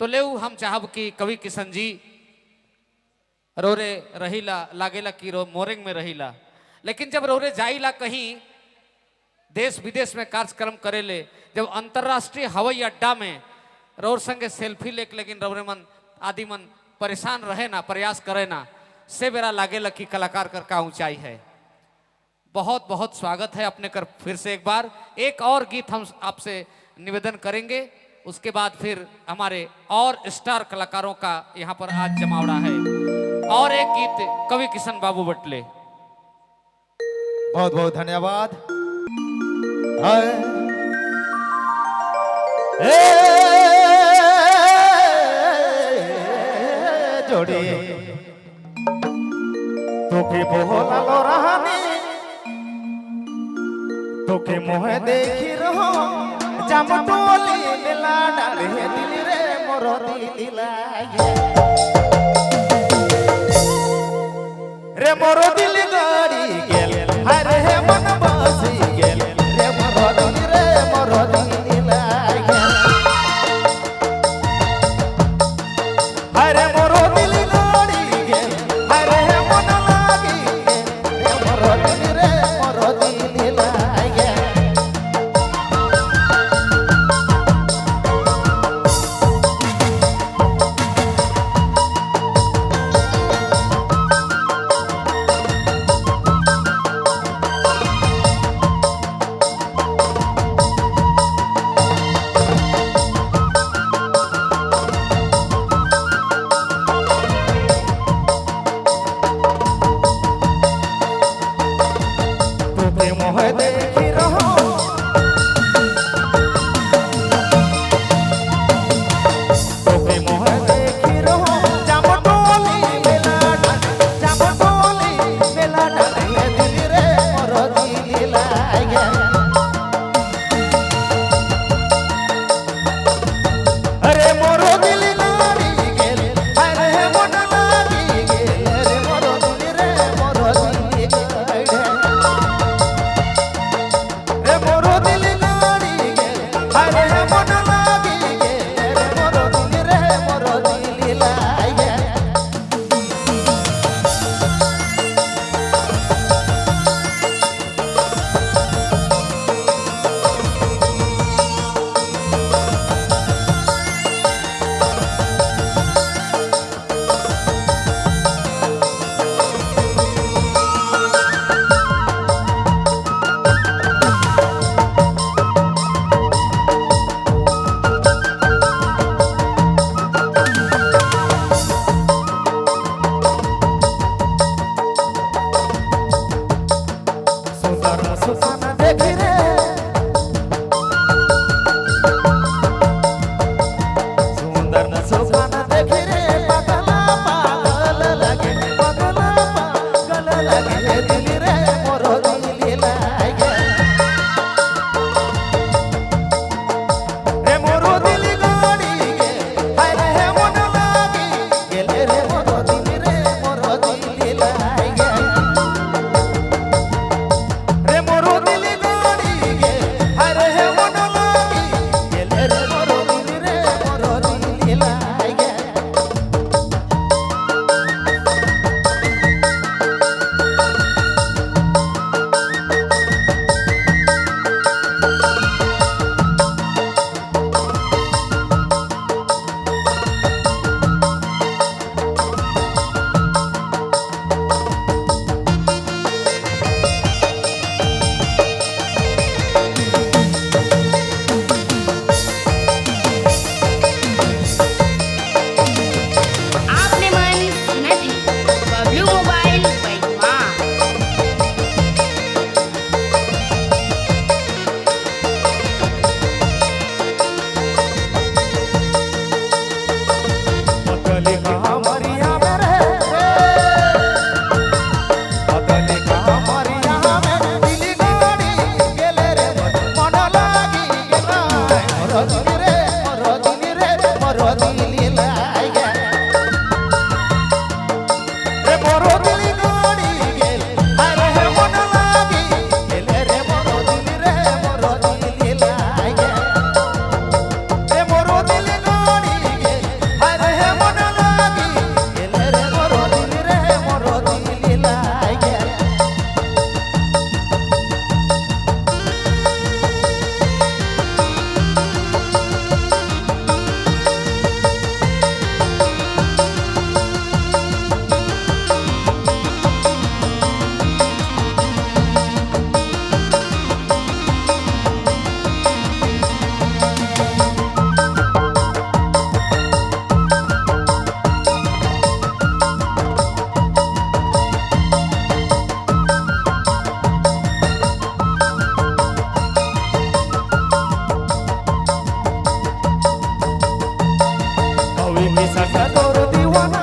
तो लेऊ हम चाहब कि कवि किशन जी रोरे रहीला लागेला कि रो मोरेंग में रहीला, लेकिन जब रोरे जाइला कहीं देश विदेश में कार्यक्रम करेले, जब अंतर्राष्ट्रीय हवाई अड्डा में रोर संगे सेल्फी लेके, लेकिन रोरे मन आदि मन परेशान रहे ना, प्रयास करे ना, से बेरा लागेला कि कलाकार कर का ऊंचाई है। बहुत बहुत स्वागत है अपने कर फिर से एक बार। एक और गीत हम आपसे निवेदन करेंगे, उसके बाद फिर हमारे और स्टार कलाकारों का यहाँ पर आज जमावड़ा है। और एक गीत कवि किशन बाबू बटले। बहुत बहुत धन्यवाद। जोड़ी তোকে বহলালো রাহানি, তোকে মোহে দেখি রহ জামটুলি মেলা ডালে দিলি রে মোর দিলি লাগে রে মোর দিলি গাড়ি গেল আরে হে মন বসি গেল রে মোর দিলি রে মোর দিলি লাগে আরে মোর দিলি গাড়ি গেল আরে হে মন লাগি গেল রে মোর দিলি রে মোর দিলি লাগে। তোকে মোহে দেখি রহ তোকে মোহে দেখি রহ জামটুলি মেলা ডালে জামটুলি মেলা ডালে দিলি রে মোর দিলি লাগে আরে মোর দিলি লাগি গেল আরে মন লাগি গেল রে মোর দিলি রে মোর দিলি লাগে রে মোর দিলি গাড়ি গেল আরে মন লাগি গেল রে মোর দিলি রে মোর দিলি লাগে। সুন্দর সুসানা দেখি রে সুন্দর সুসানা দেখি রে পাগলা পাগল লাগে পাগলা পাগল লাগে দিলি রে মোর দিলি লাগে রে মোর দিলি গাড়ি গে হায় রে মন লাগি গেলে রে মোর দিলি রে মোর দিলি লাগে রে মোর দিলি গাড়ি গে আরে হে মন লাগি গেলে রে মোর দিলি রে মোর দিলি লাগে। आपने मन सुनत है बबलू मोबाइल बैठवा। पतली कमरिया में रे पतली कमरिया में दिली गाड़ी गेले रे मन লাগি গেলা মোর দিলি রে মোর দিলি রে মোর দিলি লাগে রে মোর দিলি গাড়ি গেল আরে হে মন লাগি গেলে রে মোর দিলি রে মোর দিলি লাগে রে মোর দিলি গাড়ি গেল कवि किशन तोर दीवाना,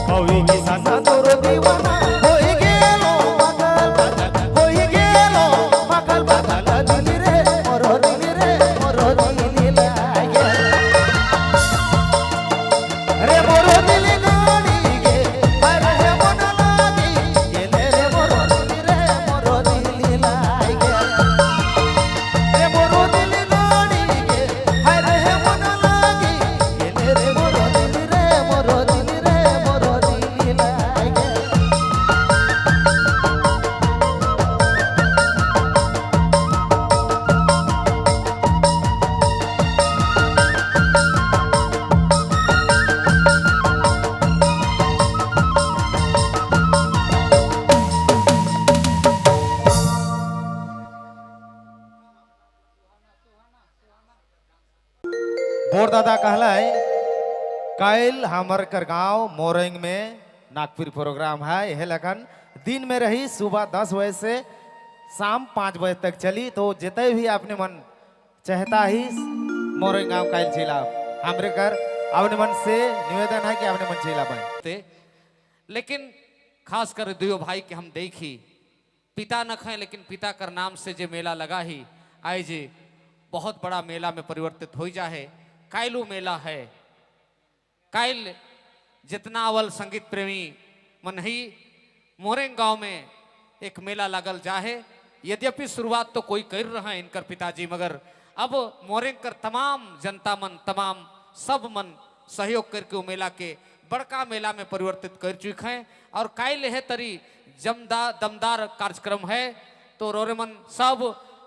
कवि किशन तोर दीवाना होई गेलो पागल पागल, होई गेलो पागल पागल दिल रे मोर दिल रे मोर दिल लागे रे मोर दिल गाड़ी गे पर हे मन लागी गेले रे मोर दिल रे मोर दिल लागे रे मोर दिल गाड़ी गे हर हे मन लागी गेले रे मोर दिल रे मोर दिल रे मोर दिल लागे। बोर दादा कहला है काल हमर कर गांव मोरंग में नागपुर प्रोग्राम है, यह लगन दिन में रही सुबह 10 बजे से शाम 5 बजे तक चली, तो जितने भी अपने मन चाहता ही मोरंग गांव काल चला हमरे कर अपने मन से निवेदन है कि अपने मन चला पाए। ते लेकिन खास कर दुयो भाई के हम देखी पिता न खाए लेकिन पिता कर नाम से जे मेला लगा ही आए जे बहुत बड़ा मेला में परिवर्तित हो जाए। कायलू मेला है, कायल जितना अवल संगीत प्रेमी मन ही मोरेंग गांव में एक मेला लगल जाहे। यद्यपि शुरुआत तो कोई कर रहा है इनकर पिताजी, मगर अब मोरेंग कर तमाम जनता मन तमाम सब मन सहयोग करके वो मेला के बड़का मेला में परिवर्तित कर चुके हैं। और कायल है तरी जमदार दमदार कार्यक्रम है, तो रोरेमन सब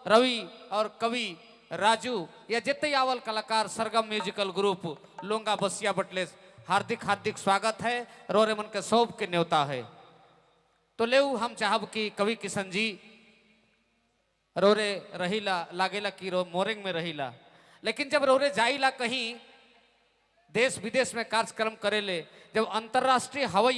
रवि और कवि राजू या जितने आवल कलाकार सरगम म्यूजिकल ग्रुप लोंगा बसिया बटले हार्दिक हार्दिक स्वागत है, रोरेमन के शोभ के न्योता है। तो लेऊ हम चाहब कि कवि किशन जी रोरे रहीला लागेला कि रो मोरेंग में रहीला, लेकिन जब रोरे जाइला कहीं देश विदेश में कार्यक्रम करेले, जब अंतर्राष्ट्रीय हवाई